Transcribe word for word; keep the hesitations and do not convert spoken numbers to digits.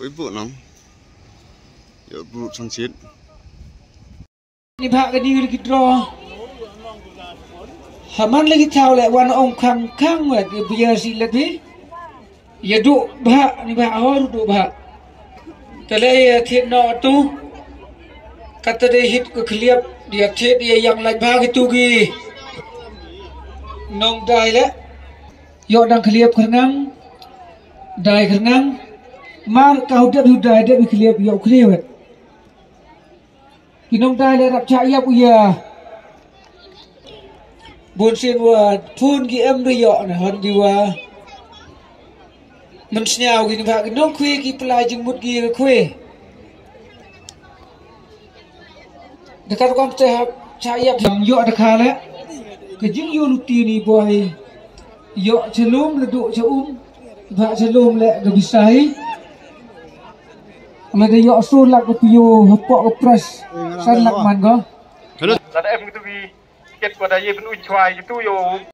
Oi bu nang. Ya bu sangsit. Ni bha ka ni ki draw. Haman lagi tau le wan ong khang khang wet ya biya si le bi. Ya du bha ni bha hor du bha. Tale ya thit no tu. Kata de hit ko kliap dia thit dia yang lai bha ki tu ki. Nong dai le. Yo dang kliap kernang. Dai kernang. Mar kau dep hu dai dep kliap yo kliap wet. Ki nong dai le rap cha yap u ya. Bun sin wa phun ki em ri yo na hon di wa. Men sniaw ki ni bha ki nong khui ki pla jing mut ki ka khui. Dekat kam te hap cha yap yang yo de kha le. Ke jing yo luti ni boy. Yo chelum le du cha um. Bha chelum le ke bisai. Le de yo su lak ke piu hapo ke pres. San lak man ko. Hello. Lada em gitu ki tiket ko da ye ben u chwai gitu yo.